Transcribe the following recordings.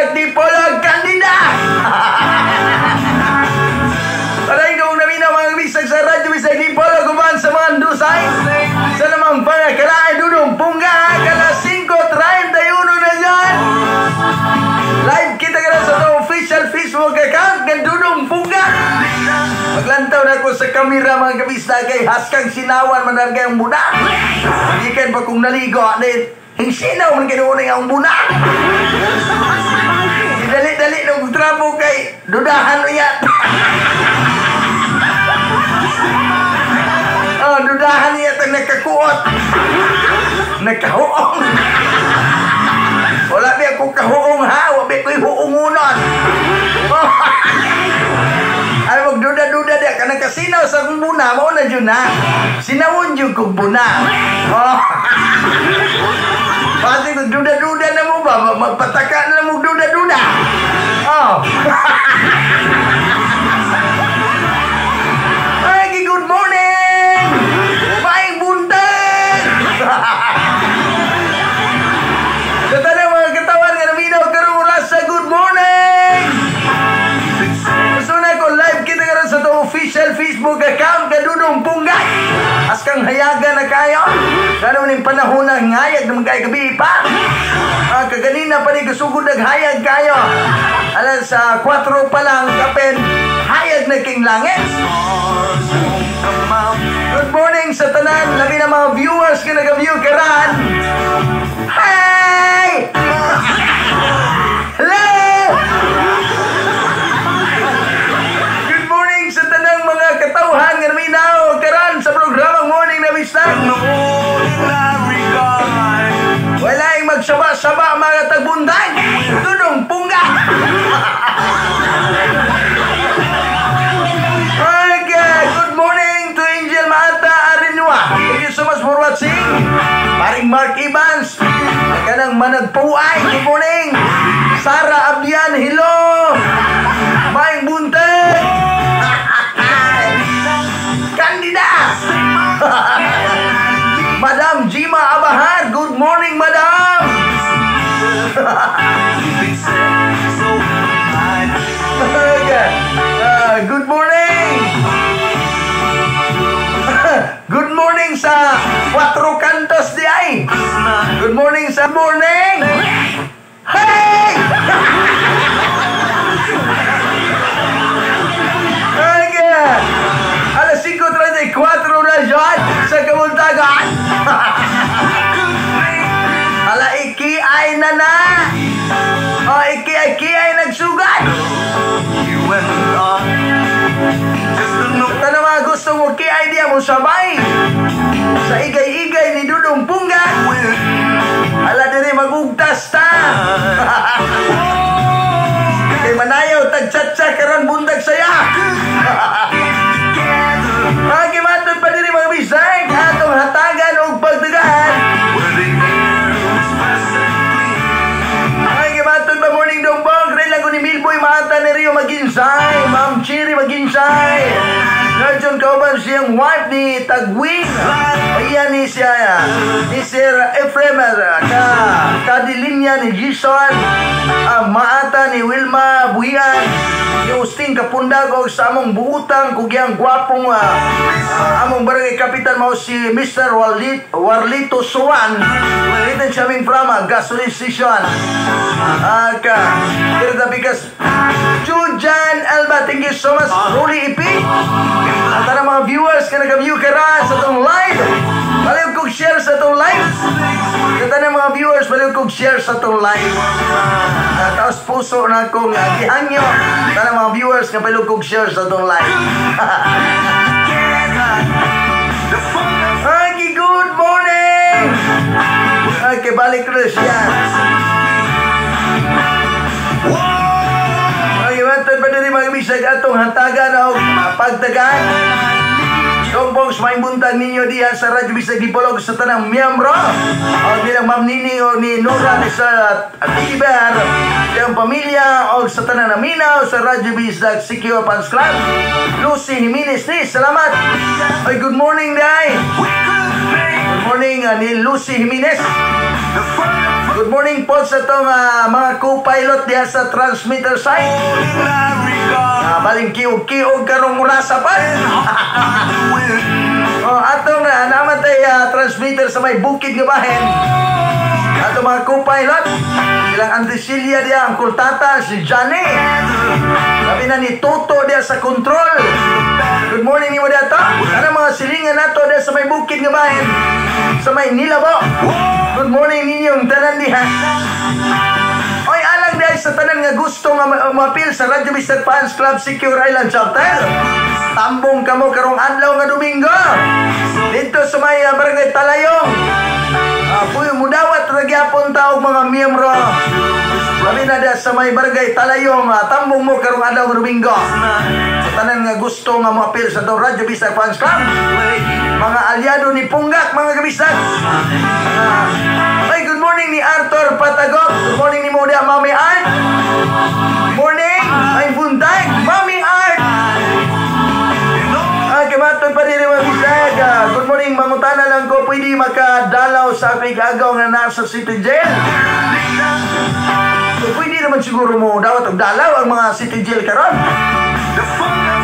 Bisdak Dipolog Kandida. Paray kong naminaw mga bisag sa Radyo Bisdak Dipolog uban sa mga dusay. Sa namang pangakaraay Dudong Pungga kala 5:31 na yan. Live kita ka sa itong official Facebook account ng Dudong Pungga. Maglantaw na ako sa kamera mga kabisda kay haskang sinawan manargay ang buna. Gikan pa kong naligo din. Hingsinaw man kinuunay ang buna. Dali-dali nung trapo kay dudahan niya. Oh, dudahan niya itong nakakuot. Nakahuong. Wala ba akong kahuong ha? Wala ba ako'y huungunon? Oh. Ay, magduda-duda diya ka nagkasinaw sa akong buna. Mao na dyan na. Sinawon dyan kong buna. Oh. Pati magduda-duda na mo ba? Magpataka na mo duda-duda. Oh. Ay, good morning! Maing buntag! Sa tanang mga katawan nga naminaw karong oras sa good morning! Gusto na ko live kita karon sa itong official Facebook account ka Dudong Pungga. Askang hayaga na kayo. Gano'n yung panahon na ngayag naman kayo gabi pa. Kaganina pa ni kasugod naghayag kayo. Alas sa 4 pa lang kapen hayag na king langit. Good morning sa tanan. Labi na mga viewers ka nag-view karan. Hey! Hello! Good morning sa tanang mga katawhan nga naminaw karan sa programang Morning na Bisdak. Wala yung magsaba-saba mga tagbundag. Dudong Pungga. Okay, good morning to Angel Maata Arinua. Thank you so much for watching. Paring Mark Evans, kanang managpuay. Good morning. Sara Abian, hello. Maing buntag. Kandida. Madam Jima Abahar, good morning, madam. Okay. Good morning. Good morning sa Cuatro Cantos di ay. Good morning sa morning. Hey! Okay. Alas 5:34 na dyan sa kabuntagan. Ala iki ay na na. O iki ay ki ay nagsugat. Tanong mga gusto mo ki ay diya mo sabay. Sa igay-igay ni Dudong Pungga. Ala diri magugtas ta. Kay manayaw tagtsatsa karon buntag saya. Mga pa diri mga bisay atong hatagan og pagdagan. Ay gimatod pa morning dongbong kay lang ni Milboy Maata ni Rio Maginsay, Ma'am Chiri Maginsay. Ngayon kauban siyang wife ni Tagwing. Ayan ni siya ni Sir Ephraim ka kadilinya ni Jason Maata ni Wilma Buhian. Ni Usting Kapundag og sa among buutang kugyang gwapong among barangay kapitan mao si Mr. Warlito Suwan. Written siya aming from gasoline station. Ka pero because Jujan Alba, thank you so much. Rolly Ipi. At ang mga viewers ka nag-view karan sa itong live. Baliw kong share sa itong live. At ang mga viewers, baliw kong share sa itong live. Taos puso na akong gihangyo. At ang mga viewers nga baliw kong share sa itong live. Okay, good morning! Okay, balik na siya. Okay, matod pa din mga bisag atong hatagan o pagtagan. Dongbongs, may buntag ninyo diyan sa Radyo Bisdak Dipolog sa tanang miyembro. O nilang Ma'am Nini o ni Nora ni sa Tiber, siyang pamilya o sa tanang naminaw sa Radyo Bisdak Secure Fans Club. Lucy Jimenez ni, salamat. Ay, good morning, day. Good morning ni Lucy Jimenez. Good morning po sa itong mga co-pilot diha sa transmitter site. Baling kiog-kiog karong orasa pa. Oh, atong naman tay transmitter sa may bukid nga bahin. Ato mga co-pilot, silang Andresilia diha, ang Kultata, si Johnny. Sabi na ni Toto diha sa control. Good morning nimo diha to. Ano mga silingan nato diha sa may bukid nga bahin, sa may Nilabo. Good morning ninyong tanan diha. Oy, alang diha sa tanan nga gusto nga mapil sa Radyo Bisdak Fans Club Secure Island Chapter. Tambong kamo karong adlaw nga Domingo dito sa may barangay Talayong. Puyo mudawat ra gyapon ta og mga miyembro. Labi na diha sa may barangay Talayong, tambong mo karong adlaw nga Domingo. Sa tanan nga gusto nga moapil sa atong Radyo Bisdak Fans Club. Mga aliado ni Punggak, mga kabisdak. Ay, good morning ni Arthur Patagok. Good morning ni mo diha, Mami Art. Morning! Ay, buntag! Mami Art! Ah, kimatod pa rin mga bisag. Good morning, mangutana lang ko, pwede makadalaw sa akong agaw nga nasa City Jail? So, pwede naman siguro mo dawat og dalaw ang mga City Jail karon.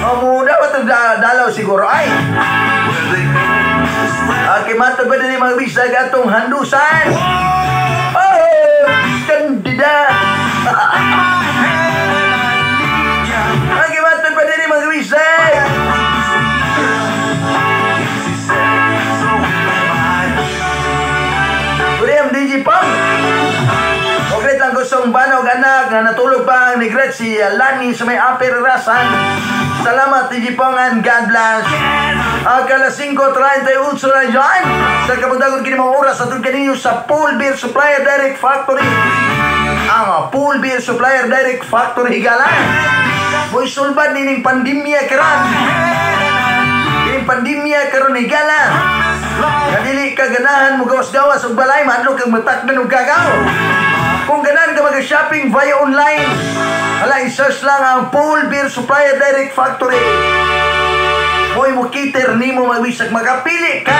O mo dawat og dalaw siguro ay. Kimatod pa din mga bisag atong handusan. Oh, kandida. Kimatod pa din mga bisag. William DJ Pong. Okay lang gustong banog anak nga natulog pa ang negret si Lani sa may Upper Rasan. Salamat DJ Pong and God bless. Kala 5:38 na dyan. Sa kabundagon kini mga oras atong kaninyo sa Pool Beer Supplier Direct Factory. Ang Pool Beer Supplier Direct Factory higala. Mo'y sulbad nining pandemya karon. Kining pandemya karon higala. Kadili ka ganahan mo gawas-gawas og balay, mahadlok kang matakdan og kagaw. Kung ganahan ka mag-shopping via online, hala, i-search lang ang Pool Beer Supplier Direct Factory. Mo'y mo kiter nimo magwisag, makapili ka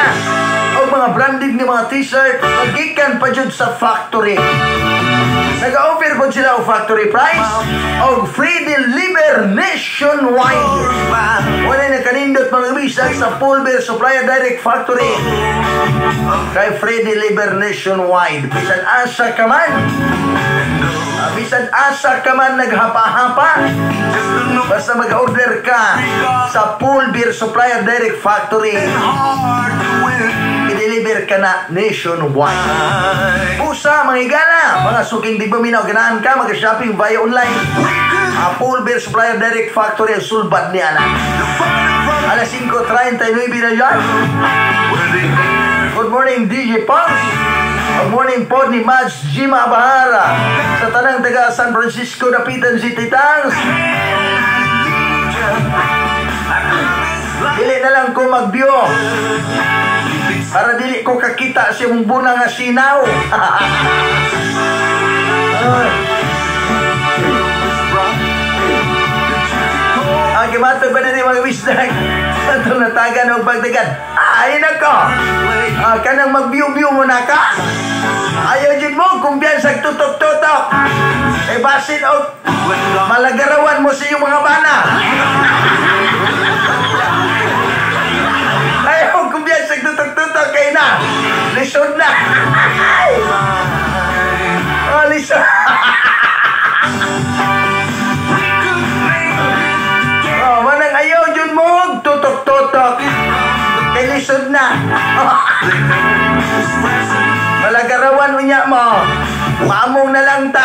og mga branded nga mga t-shirt magikan pa jud sa factory. Nag-offer po sila og factory price og free deliver nationwide. Wala na kanindot mga bisag sa Pool Beer Supplier Direct Factory. Kay free deliver nationwide. Bisan asa ka man. Bisan asa ka man naghapa-hapa. Basta mag-order ka sa Pool Beer Supplier Direct Factory, i-deliver ka na nationwide. Pusa, mga higala, mga suking di buminaw, ganahan ka mag-shopping via online. Pool Beer Supplier Direct Factory ang sulbad niya na. Alas 5:39 na dyan. Good morning, DJ Pongs. Good morning po ni Mads Jima Abahara. Sa tanang taga San Francisco, Dapitan City, Tangs. Dili na lang ko magbiyo para dili ko kakita sa imong bunang nga sinaw. Ang kimatod pa din mga bisdag. Atong natagan og pagdagan. Ay nako. Kanang magbiyo-biyo mo na ka. Ayaw jud mo kumpiyansa tutok-tutok. Eh basin og malagarawan mo sa iyong mga bana. Ayaw kumpiyansa tutok-tutok kay na. Lisod na. Oh, lisod. Oh, manang ayaw jud mo tutok-tutok. Kay lisod na. Malagarawan unya mo. Maamong na lang ta.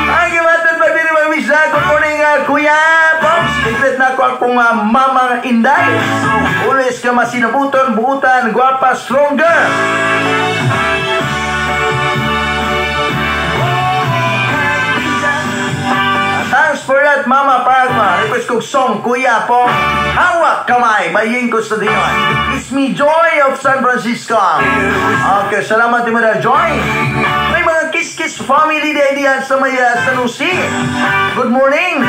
Ay, gimatod pa din mga misa. Good morning, Kuya Pops. Secret na ako akong Mamang Inday. Ulis ka masinabuton, buutan, guwapa, stronger. Thanks for that, Mama Pagma. Request kong song, Kuya Pong. Hawak kamay, may ko sa Diyon. It's me, Joy of San Francisco. Okay, salamat mo na, Joy. May mga kiss-kiss family day diyan sa may San Jose. Good morning.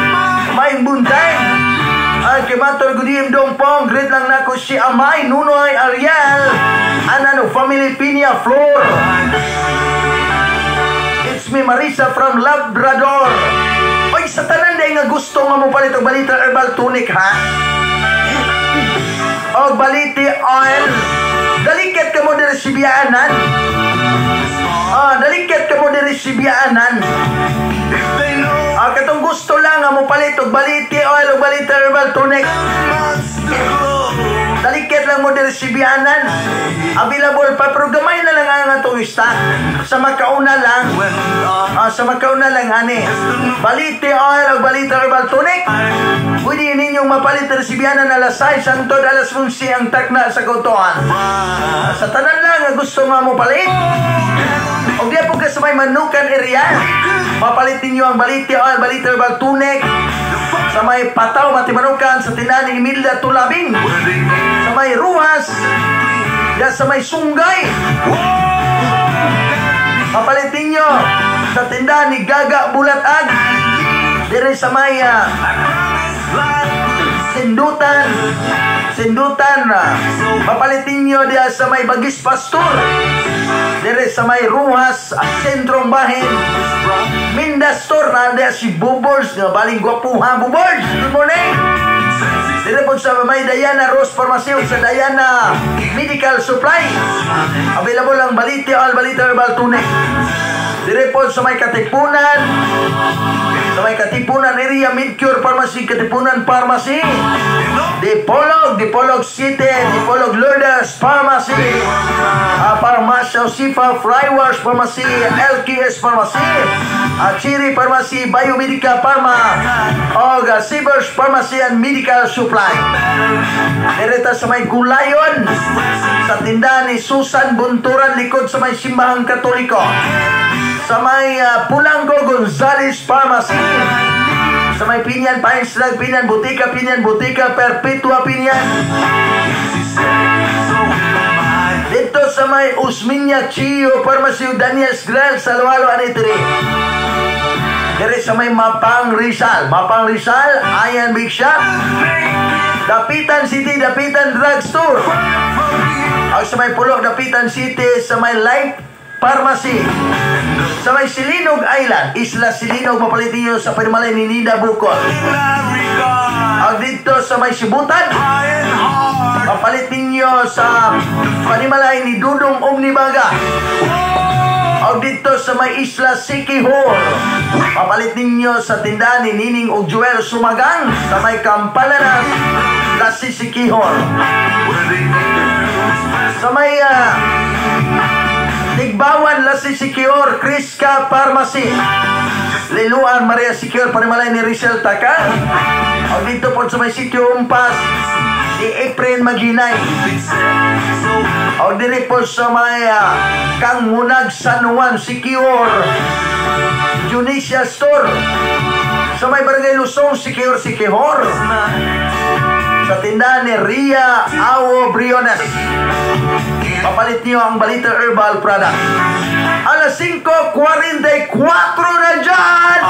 May buntay. Kay Mator Gudim Dongpong, greet lang nako si Amay Nunoy Ariel, Anano Family Pinya Flor. It's me, Marisa from Labrador. Oy, sa tanan day nga gusto nga mo palit og Balita Herbal Tonic, ha? Og Baliti Oil. Dalikit ka mo diri si Biyaanan. Dalikit ka mo diri si Biyaanan. Katong gusto lang nga mo palit og Baliti Oil og Baliti Herbal Tonic. Dalikit lang mo diri si Biyaanan. Available pa pero gamay na lang ang atong stock. Sa makauna lang. Sa makauna lang ani. Baliti Oil og Baliti Herbal Tonic. Pwede ninyong mapalit diri si Biyaanan alas 6 hangtod alas 11 ang takna sa kautuan. Sa tanan lang nga gusto nga mo palit. Og diya po ka sa may Manukan area, mapalit ninyo ang Baliti Oil, Baliti Herbal Tonic. Sa may Pataw, Matimanukan, sa tindahan ni Imelda Tulabing. Sa may Ruhas, diya sa may Sunggay. Mapalit ninyo sa tindahan ni Gaga Bulatag. Dire sa may Sindutan. Sindutan. Mapalit ninyo diya sa may Bagis Pastor. Dire sa may Ruhas, Sentrong Bahin. Mindastor na diya si Bubors nga baling gwapuha Bubors. Good morning. Dire po sa may Diana Rose Pharmacy sa Diana Medical Supply. Available ang Baliti Oil, Baliti Herbal Tonic. Dire po sa may Katipunan. Sa may Katipunan area, Midcure Pharmacy, Katipunan Pharmacy. Dipolog, Dipolog City, Dipolog Lourdes Pharmacy. Pharmacia Sifa, Frywars Pharmacy, LKS Pharmacy, Chiri Pharmacy, Biomedica Pharma, og Sivers Pharmacy and Medical Supply. Direta sa may Gulayon, sa tindahan ni Susan Bunturan, likod sa may Simbahang Katoliko. Sa may Pulango Gonzales Pharmacy. Sa may Pinyan, Pines Drug, Pinyan, Butika, Pinyan, Butika, Perpetua, Pinyan. Dito sa may Usminya Chio Pharmacy, Daniel's Grill, sa Lualo, Anitri. Dire sa may Mapang Rizal. Mapang Rizal, Ayan Big Shop. Dapitan City, Dapitan Drugstore. Ang sa may Pulo, Dapitan City, sa may Life Pharmacy. Sa may Silinog Island, Isla Silinog, mapalit niyo sa panimalay ni Nida Bukol. Ang dito sa may Sibutan, mapalit ninyo sa panimalay ni Dudong Omnibaga. Ang dito sa may Isla Sikihor, mapalit ninyo sa tindahan ni Nining og Joel Sumagang sa may Kampalanas, Lasi Sikihor. Sa may Tigbawan, Lasi Sikihor, Criska Pharmacy. Liluan, Maria Sikihor, panimalay ni Rizal Taka. O dito po sa may Sitio Umpas, ni Efren Maginay. O diri po sa may Kangunag, San Juan, Sikihor, Junisia Store. Sa may Barangay Lusong, Sikihor, Sikihor. Sa tindahan ni Ria Awo Briones. Papalit niyo ang Balita Herbal Product. Alas 5:44 na dyan!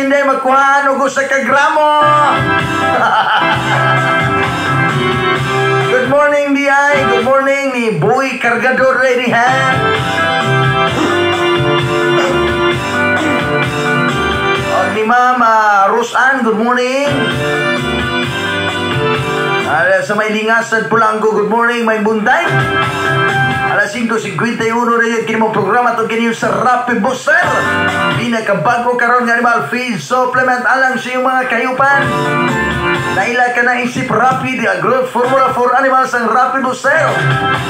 Basin day magkuhaan og usa ka gramo. Good morning di ay, good morning ni Boy Kargador ready ha. Og ni Mama Rosan, good morning. Sa may lingasan Pulanggo, good morning, may buntay. Alas 5:51 na yun, kini mong programa itong kini sa Rapid Booster. Pinakabago karon nga animal feed supplement alang sa iyong mga kayupan. Naila ka na isip Rapid Growth Formula for Animals ang Rapid Booster.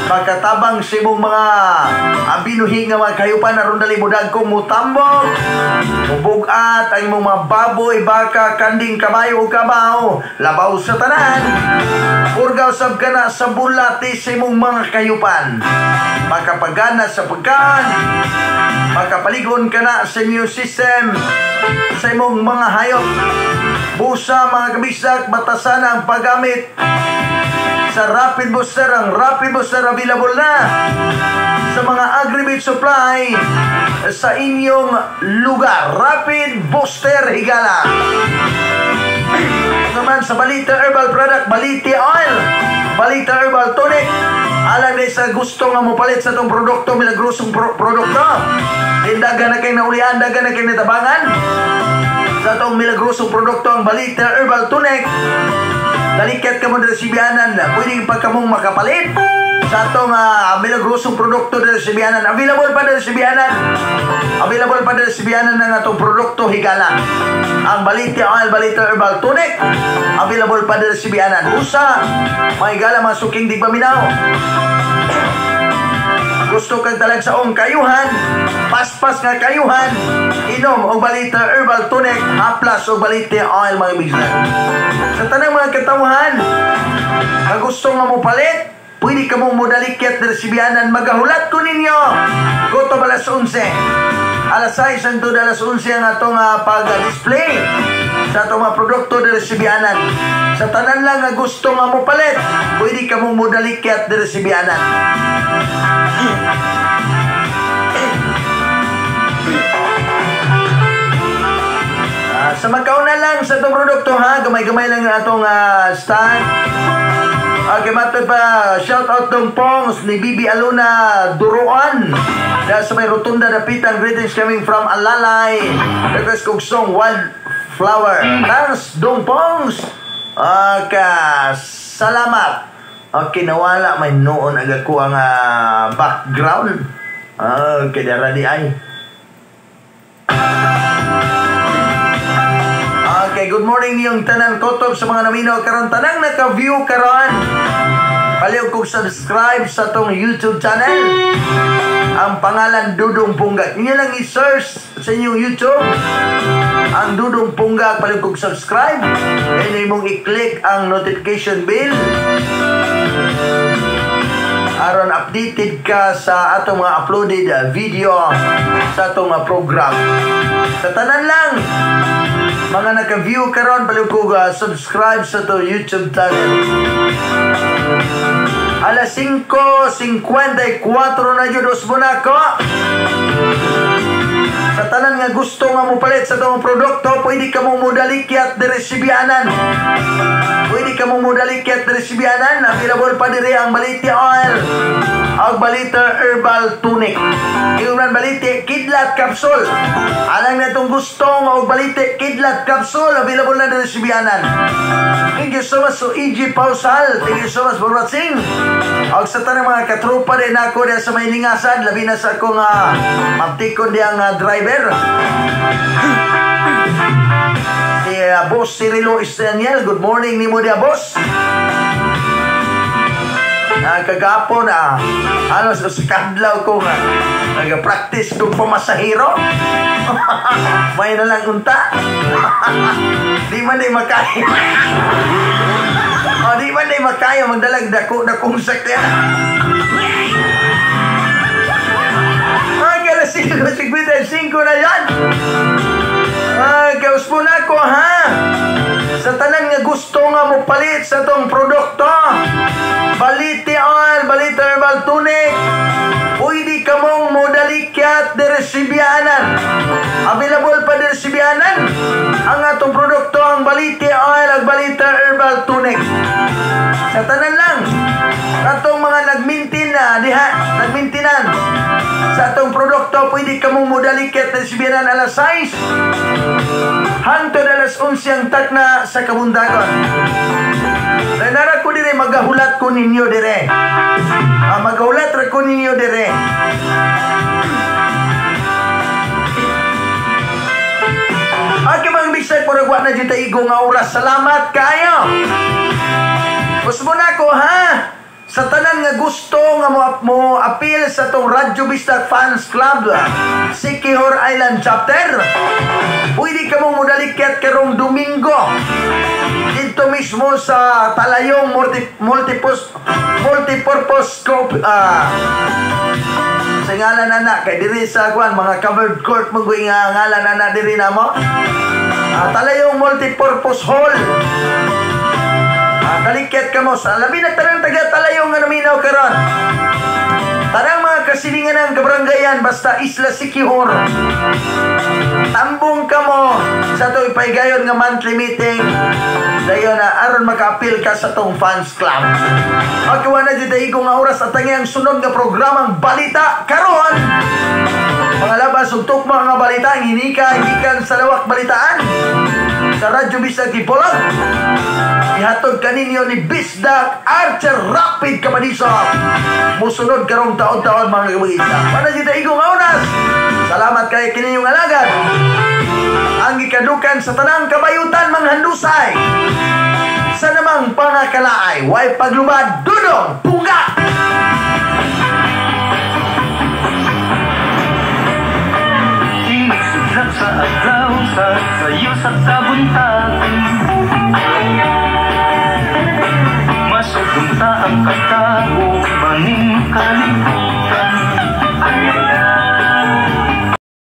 Pagkatabang sa imong mga binuhi nga mga kayupan aron dali mo dagko mutambok, mubugat ang imong mga baboy, baka, kanding, kabayo o kabaw, labaw sa tanan. Purgaw sab ka na sa bulati sa imong mga kayupan. Makapagana sa pagkaan, makapaligon ka na sa immune system sa imong mga hayop. Busa mga kabisak, batasan ang paggamit sa Rapid Booster. Ang Rapid Booster available na sa mga agri-bait supply sa inyong lugar. Rapid Booster higala. Naman sa Balita Herbal Product, Baliti Oil, Balita Herbal Tonic. Alang na sa gusto nga mopalit sa itong produkto, milagrosong produkto. Daga na kay naulian, daga na kay natabangan. Sa itong milagrosong produkto, ang Balita Herbal Tonic. Dalikat ka mo diri sa Sibianan, pwede pa ka mong makapalit sa atong milagrosong produkto diri sa Sibianan. Available pa diri sa Sibianan. Available pa diri sa Sibianan ang atong produkto higala. Ang Balita Oil, Balita Herbal Tonic, available pa diri sa Sibianan. Usa, may gala mga suking digpaminaw. Gusto kang talagsaong kayuhan, paspas nga kayuhan, inom og Balita Herbal Tonic, haplas og Balita Oil mga business. Sa tanang mga katawhan, ang gusto nga mopalit, pwede ka mong modalikyat diri sa Sibianan. Magahulat ko ninyo. Goto alas 11. Alas 6 hangtod alas 11 ang atong pag-display sa atong mga produkto diri sa Sibianan. Sa tanan lang nga gusto nga mopalit, pwede ka mong modalikyat diri sa Sibianan. Sa magkauna lang sa itong produkto ha, gamay-gamay lang ang atong stand. Okay, matod pa, shout out tong Pongs ni Bibi Aluna Duruan. Dahil sa may Rotunda Dapitan, greetings coming from Alalay. Request kong song Wildflower. Thanks, Dong Pongs. Okay, salamat. Okay, nawala may noon aga ko ang background. Okay, dara di ay. Okay, good morning niyong tanan kotob sa mga naminaw karon, tanang naka-view karon. Palihog kog subscribe sa tong YouTube channel. Ang pangalan Dudong Punggak. Inyo lang i-search sa inyong YouTube ang Dudong Punggak, palihog kog subscribe. Inyo imong i-click ang notification bell aron updated ka sa atong mga uploaded video sa atong program. Sa tanan lang mga naka-view karon, palihog kog subscribe sa to YouTube channel. Alas 5:54 na jud usbon ako. Sa tanan nga gusto nga mopalit sa atong produkto, pwede ka mong modalikyat diri sa Sibianan. Pwede ka mong modalikyat diri sa Sibianan. Available pa diri ang Baliti Oil ug Balita Herbal Tonic. Ingon Baliti Kidlat Capsule. Alang na itong gusto nga og Baliti Kidlat Capsule, available na diri sa Sibianan. Thank you so much to EG Pausal. Thank you so much for watching. Og sa tanang mga katropa din ako diha sa may lingasan, labi na sa akong mabtikon diyang driver. Si Boss Cirilo Istaniel, good morning nimo diha, boss. Kagapon ano sa kadlaw ko nga nag-practice kong pamasahero. May na lang unta. Di man di makaya. O, di man di makaya magdalag dako dakong sakyan. Ay, alas 5:55 na yan. Ay, kauspo na ko ha. Sa tanan nga gusto nga mopalit sa tong produkto, Baliti Oil, Balita Herbal Tonic, pwede ka mong modalikyat diri sa Sibianan. Available pa diri diri Sibianan ang atong produkto, ang Balite Oil ag Balita Herbal Tonic. Sa tanan lang atong mga nagmintin na diha, nagmintinan sa atong produkto, pwede ka mong modalikit na Sibianan alas 6 hangtod alas 11 ang takna sa kabuntagon. Nara ko dire, magahulat ko ninyo dire. Magahulat ra ko ninyo dire. Okay mga bisag, murag wa na jud ta igo nga oras. Salamat kaayo. Gusto mo na ko ha? Sa tanan nga gusto nga mo appeal sa tong Radyo Bisdak Fans Club Siquijor Island Chapter, pwede ka mong modalikyat karong Domingo dito mismo sa Talayong Multipurpose Scope, sa ngalan na na kay diri sa kwan mga covered court mo nga ngalan na na diri namo, Talayong Multipurpose Hall. Dalikyat ka mo sa labi na tanang taga Talayong nga naminaw karon. Tanang mga kasilingan ng kabaranggayan basta Isla Siquijor. Tambong ka mo sa ito ipaygayon nga monthly meeting. Dayon na aron maka-appeal ka sa tong fans club. Okay, wala dito igong nga oras at ang sunod nga programang balita karon. Mga labas ug tukma nga balita ang hinika gikan sa lawak balitaan sa Radyo Bisdak Dipolog. Ihatod kaninyo ni Bisdak Archer Rapid Kamadiso. Musunod karong taon-taon mga kabisa. Para dito igong nga oras. Salamat kay kininyong alagad. Ang gikadukan sa tanang kabayutan manghandusay. Sa namang pangakalaay, way paglubad, dudong, pungga!